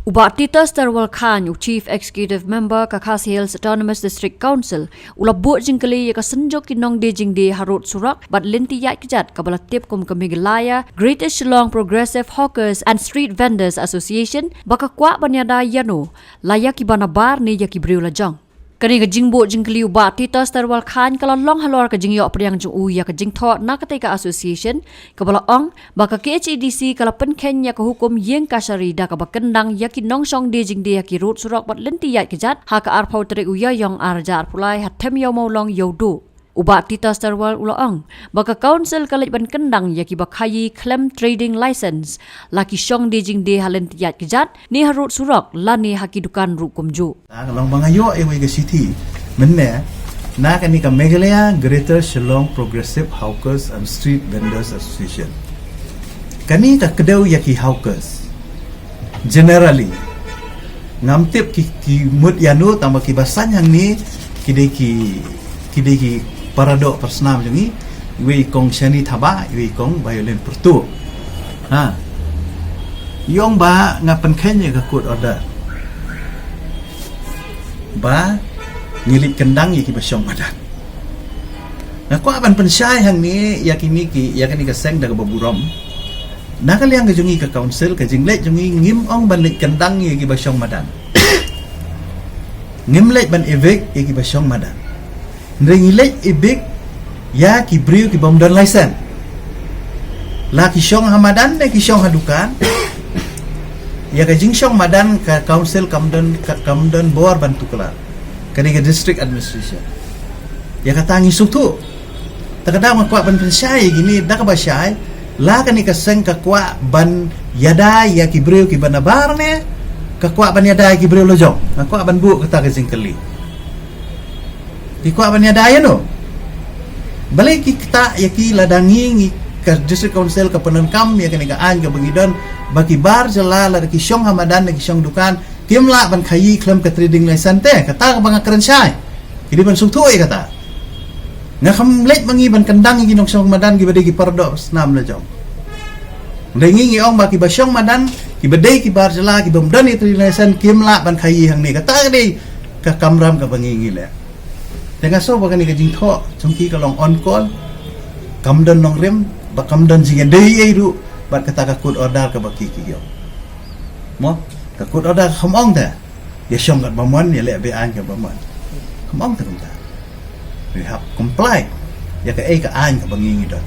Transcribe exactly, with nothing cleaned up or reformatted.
U Bah Titus Terwal Chyne, u Chief Executive Member ka Khasi Hills Autonomous District Council, u la buh jingkylli ïa ka synjuk ki nongdie jingdie harud surok bad lynti ïaid kjat kaba la tip kum ka Meghalaya Greater Shillong Progressive Hawkers and Street Vendors Association ba ka kwah ban ïada ïano, la ïa kiba nabar ne ïa ki briew lajong. Kane ka jingbuh jingkylli u Bah Titus Terwal Chyne ka la long halor ka jingïoh pdiang jong u ïa ka jingthoh na katei ka association, kaba la ong ba ka K H A D C ka la pynkheiñ ïa ka hukum ïing kashari da kaba kyndang ïa ki nongshong die jingdie ha ki rud surok bad lynti ïaid kjat ha ka arphew tarik u Ïaïong arhajar arphew lai ha Them Ïew Mawlong Ïewduh. U Bah Titus Terwal u la ong ba ka council ka leit ban kyndang ïa kiba khaïi khlem trading license, la ki shong die jingdie ha lynti ïaid kjat ne harud surok lane ha ki dukan ruh kumjuh. Ah, ka long ba nga ïoh ïa iwei ka shithi mynne na kane ka Meghalaya Greater Shillong Progressive Hawkers and Street Vendors Association. Kane ka kdew ïa ki hawkers. Generally, ngam tip ki, ki mut ïano, tangba kiba saiñ hangne ki dei ki, ki dei ki paradoh parsnam jong ngi, iwei i Kong Shani Thabah, iwei i Kong Violin Pyrtuh. Ha. I ong ba nga pynkheiñ ïa ka court order ba ngi leit kyndang ïa kiba shong madan. Nga kwah ban pynshai hangne ïa kine ki, ïa kane ka seng da kaba burom. Na ka liang ka jong ngi ka council, ka jingleit jong ngi, ngim ong ban leit kyndang ïa kiba shong madan. Ngim leit ban evict ïa kiba shong madan. Hynrei ngi leit evict ïa ki briew kibym don license. La ki shong ha madan ne ki shong ha dukan. Ïa ka jingshong madan ka council kam don, ka, kam don bor ban tuklar. Kane ka district administration. Ïa kata ngi sngewthuh. Te ka daw nga kwah ban pynshai ïa kine da kaba shai, la kane ka seng ka kwah ban ïada ïa ki briew kiba nabar ne ka kwah ban ïada ïa ki briew lajong. Nga kwah ban buh kata ka jingkylli. Ki kwah ban ïada ïano? Balei ki ktah ïa ki lada ngi, ngi ka District Council ka pyndonkam ïa kane ka aiñ kaba ngi don, ba ki bar jylla lada ki shong ha madan ne ki shong dukan kim lah ban khaïi khlem ka trading license te, kata kaba nga kren shai. Ki dei ban sngewthuh ïa kata. Nga kham leit ma ngi ban kyndang ïa ki nongshong madan kiba dei ki paradoh snam lajong. Hynrei ngi, ngi ong ba kiba shong madan, kiba dei ki bar jylla, kibym don ïa trading license kim lah ban khaïi hangne, kata ka dei ka kamram kaba ngi, ngi leh. Te nga sngew ba kane ka jingthoh jong ki ka long on call, kam don nongrim, ba kam don jingïadei ei ruh bad kata ka court order kaba ki, ki ïoh. Mo, ka court order ka kham ong te ïa shong katba mon, ïa leh be-aiñ katba mon. Kham ong te kumta. We have comply ïa kaei ka aiñ kaba ngi, ngi don.